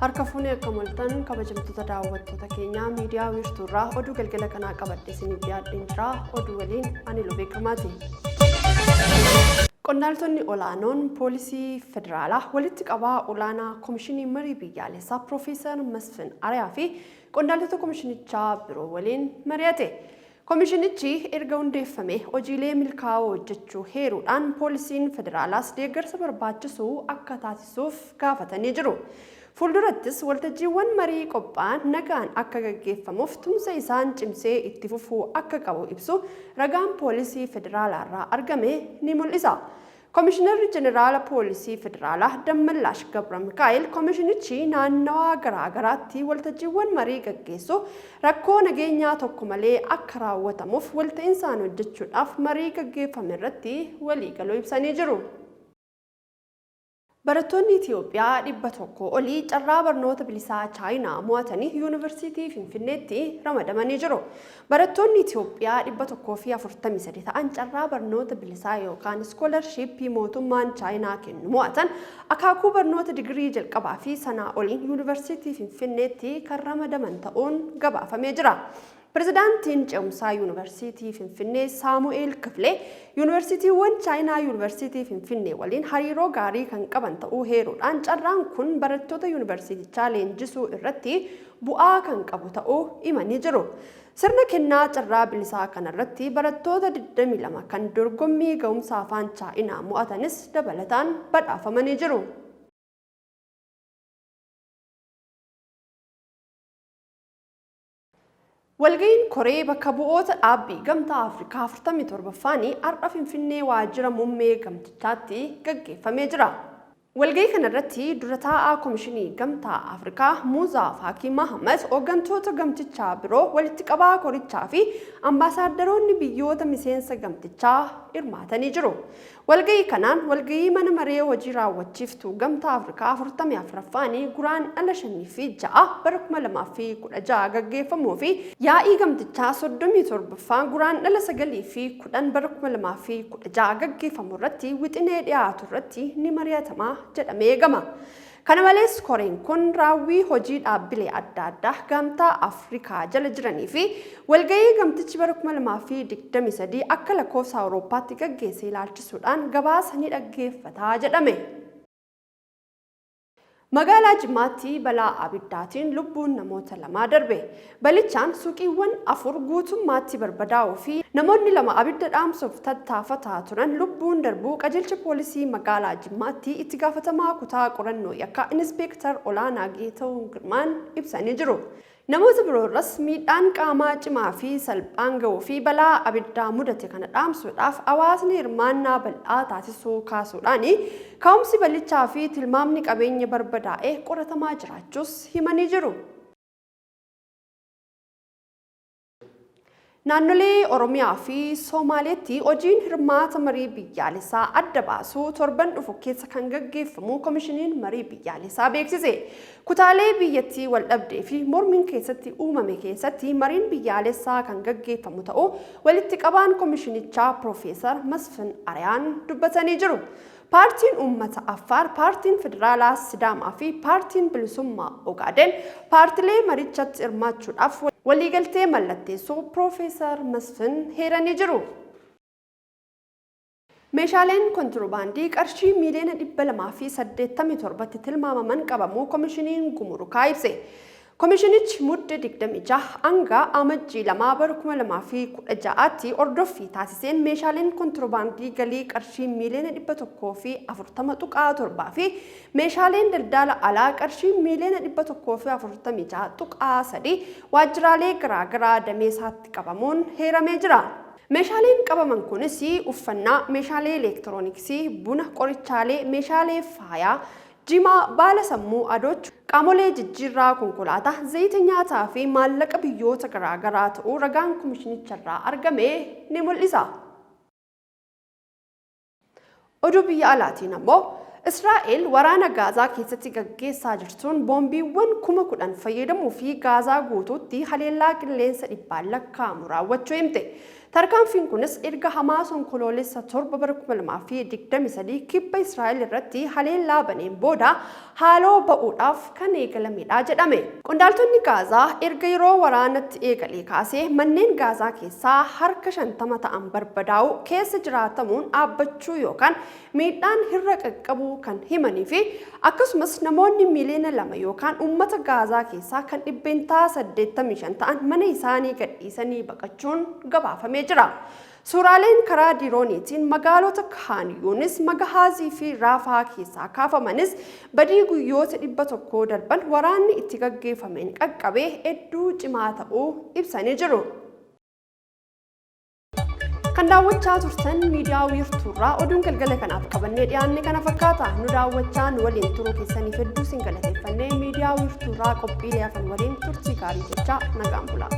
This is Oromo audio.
Harka fuunee akka moltan kabajamtoota daawwattoota keenyaa miidiyaa wiirtuurraa oduu galgala kanaa qabadhe isiniif dhiyaadheen jira. Oduu waliin ani Lubee Girmaati. Qondaaltonni olaanoon poolisii federaalaa walitti qabaa olaanaa komishinii marii biyyaalessaa Piroofeesar Masfin Ariyaa fi qondaaltota komishinichaa biroo waliin mari'ate. Komishinichi erga hundeeffamee hojiilee milkaa'oo hojjechuu heeruudhaan poolisiin federaalaas deeggarsa barbaachisu akka taasisuuf gaafatanii jiru. Fuuldurattis waltajjiiwwan marii qophaa'an nagaan akka gaggeeffamuuf tumsa isaan cimsee itti fufuu akka qabu ibsuu ragaan poolisii federaalaarraa argame ni mul'isa. Komishinarri Jeneraala Poolisii Federaalaa Dammallaash Gabramikaa'el komishinichi naannawaa garaagaraatti waltajjiiwwan marii gaggeessu rakkoo nageenyaa tokko malee akka raawwatamuuf walta'insaan hojjechuudhaaf marii gaggeeffamerratti waliigaluu ibsanii jiru. Barattoonni Itiyoophiyaa 100 olii carraa barnoota bilisaa Chaayinaa mo'atanii Yuunivarsiitii Finfinneetti ramadamanii jiru. Barattoonni Itiyoophiyaa 143 ta'an carraa barnoota bilisaa yookaan iskoolarshiippii mootummaan Chaayinaa kennu mo'atan akaakuu barnoota digirii jalqabaa fi sanaa oliin Yuunivarsiitii Finfinneetti kan ramadaman ta'uun gabaafamee jira. Pirezidaantiin Ce'umsaa Yuunivarsiitii Finfinnee Saamu'eel Kifilee, Yuunivarsiitiiwwan Chaayinaa Yuunivarsiitii Finfinnee waliin hariiroo gaarii kan qaban ta'uu heeruudhaan carraan kun barattoota yuunivarsiitichaa leenjisuu irratti bu'aa kan qabu ta'uu himanii jiru. Sirna kennaa carraa bilisaa kanarratti barattoota 22 kan dorgommii ga'umsa afaan Chaayinaa mo'atanis dabalataan badhaafamanii jiru. Walga'iin Koree bakka bu'oota dhaabbii Gamtaa Afrikaa 47ffaan har'a Finfinnee waajjira mummee gamtichaatti gaggeeffamee jira. Walga'ii kana irratti dura taa'aa Komishinii Gamtaa Afrikaa Muuzaa Faakii Mahamat, hooggantoota gamtichaa biroo, walitti qabaa korichaa fi ambaasaaddaroonni biyyoota miseensa gamtichaa hirmaatanii jiru. Walga'ii kanaan walga'ii mana maree hojii raawwachiiftuu Gamtaa Afrikaa 44ffaan Guraandhala 5 fi 6 bara 2016 gaggeeffamuu fi yaa'ii gamtichaa 37ffaa Guraandhala 9 fi 10 bara 2016 gaggeeffamu irratti wixinee dhiyaatu irratti ni mari'atama jedhamee eegama. Kana malees koreen kun raawwii hojii dhaabbilee adda addaa Gamtaa Afrikaa jala jiranii fi walga'ii gamtichi bara 2023 akka lakkoofsa Awurooppaatti gaggeesse ilaalchisuudhaan gabaasa ni dhaggeeffata jedhame. Magaalaa Jimmaatti balaa abiddaatiin lubbuun namoota lamaa darbe. Balichaan suuqiiwwan 4 guutummaatti barbadaa'uu fi namoonni 2 abidda dhaamsuuf tattaafataa turan lubbuun darbuu Qajeelcha Poolisii Magaalaa Jimmaatti Itti Gaafatamaa Kutaa Qorannoo Yakkaa Inispeektar Olaanaa Geetahuun Girmaan ibsanii jiru. Namoota biroorras miidhaan qaamaa cimaa fi salphaan ga'uu fi balaa abiddaa mudate kana dhaamsuudhaaf hawaasni hirmaannaa bal'aa taasisuu kaasuudhaan ka'umsi balichaa fi tilmaamni qabeenya barbadaa'e qoratamaa jiraachuus himanii jiru. Naannolee Oromiyaa fi Soomaaleetti hojiin hirmaata marii biyyaalessaa adda baasuu torban dhufu keessa kan gaggeeffamu Komishiniin Marii Biyyaalessaa beeksise. Kutaalee biyyattii waldhabdee fi mormiin keessatti uumame keessatti mariin biyyaalessaa kan gaggeeffamu ta'uu walitti qabaan komishinichaa Piroofeesar Masfin Ariyaan dubbatanii jiru. Paartiin Uummata Affaar, Paartiin Federaalaa Sidaamaa fi Paartiin Bilisummaa Ogaaden paartilee marichatti hirmaachuudhaaf waliigaltee mallatteessuu Piroofeesar Masfin heeranii jiru. Meeshaaleen kontirobaandii qarshii miiliyoona 287tti tilmaamaman qabamuu Komishiniin Gumurukaa ibse. Komishinichi Mudde 26 hanga Amajjii 2 bara 2016tti hordoffii taasiseen meeshaaleen kontirobaandii galii qarshii miiliyoona 140.7 fi meeshaaleen daldaala alaa qarshii miiliyoona 146.3 waajjiraalee garaagaraa dameesaatti qabamuun heeramee jira. Meeshaaleen qabaman kunis uffannaa, meeshaalee elektirooniksii, buna, qorichaalee, meeshaalee faayaa, Jimaa, baala sammuu adoochu, qaamolee jijjiirraa konkolaataa, zayita nyaataa fi maallaqa biyyoota garaagaraa ta'uu ragaan komishinicharraa argame ni mul'isa. Oduu biyya alaatiin ammoo Israa'el waraana Gaazaa keessatti gaggeessaa jirtuun boombiiwwan 10,000 fayyadamuu fi Gaazaa guutuutti haleellaa qilleensa dhibbaan lakkaa'amu raawwachuu himte. Tarkaanfiin kunis erga Hamaas Onkoloolessa 7 bara 2023 kibba Israa'el irratti haleellaa baneen booda haaloo ba'uudhaaf kan eegalamedha jedhame. Qondaaltonni Gaazaa erga yeroo waraanatti eegalee kaasee manneen Gaazaa keessaa harka 50 ta'an barbadaa'uu, keessa jiraatamuun dhaabbachuu yookaan miidhaan hirra qaqqabuu kan himanii fi akkasumas namoonni miiliyoona 2 yookaan uummata Gaazaa keessaa kan 85% ta'an mana isaanii gadhiisanii baqachuun gabaafamee jira. Suuraaleen karaa dirooniitiin magaalota Kaan Yuunis, Magahaazii fi Raafaa keessaa kaafamanis badii guyyoota 100 darban waraanni itti gaggeeffameen qaqqabe hedduu cimaa ta'uu ibsanii jiru. Kan daawwachaa turtan miidiyaa wiirtuurraa oduun galgala kanaaf qabannee dhiyaanne kana fakkaata. Nu daawwachaa nu waliin turuu keessaniif hedduu sin galateeffannee, miidiyaa wiirtuurraa qophiilee hafan waliin turtii gaarii jechaa nagaan bulaa.